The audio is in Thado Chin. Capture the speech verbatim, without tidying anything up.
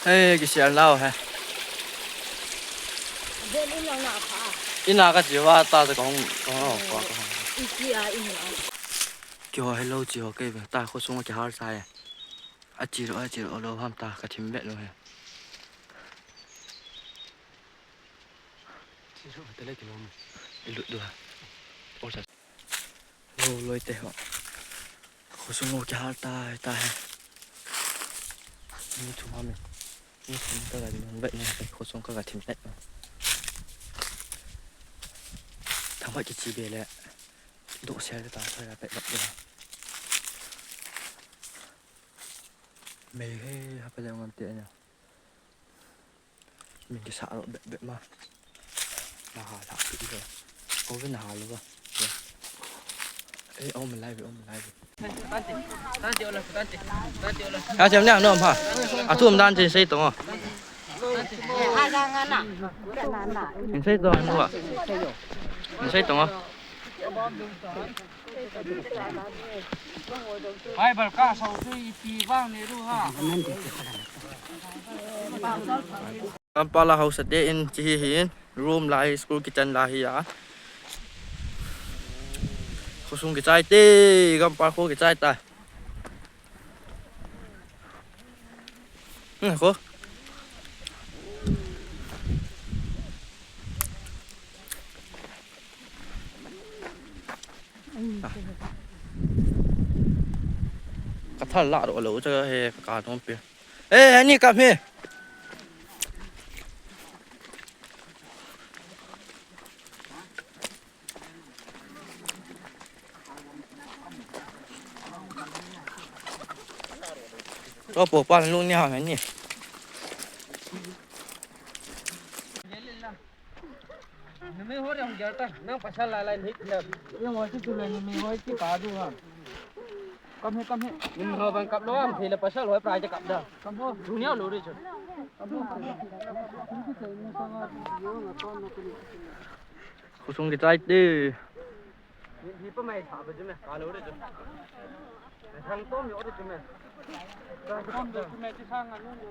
Hei, kisial nau he. Ina ka chiva ta, ta kahung, kahung, kahung. Kiho hello chiho kei ve ta, khosung kihal sa e. Achi lo, achi lo, lo ham ta, ka thim ve lo he. Ilut du ha. Lo loi te ho. Khosung ho kihal ta, ta he. Ni thum ham e. Ni thum ka ga ni vet ni, khosung ka ga thim vet. Thangvah kichi be le. Doh sel ta, ta pet lap de. Mei he, ha pa le ngam te nya. Min kisa ro bet bet ma. Na ha la pi lo. Ko ve na ha lo ba. Eh, om lai ve, om lai ve. Ka chem nya no ma. A thum dan chin sei tong o. Chin sei tong no. Chin sei tong o. Bible ka sau tu ipi vang ne ru ha. Kampala house te in chi hi hin room lai, school kitchen lai hi a. Khosung kichai te, Kampala kho kichai ta. Hmm, kho. Ka thal la ro lo cha he ka nom pi. Eh, ani ka me. Ko po pa lu ni ha ni. Numei ho ri hung gel ta, nang pasal lai lai ni thia. Yang ho chu chu le numei ho ki pa du ha. Kam he, kam he. Numei ho ban kap lo, am thei le pasal ho pra ja kap da. Kam ho. Dunia lo ri chu. Kam ho, kam ho. Khosung kichai te. Hi pa mai sa ba ju me, ka lo de ju. Thang tom yo de ju me. Thang tom de ju me, chi sang a lo lo.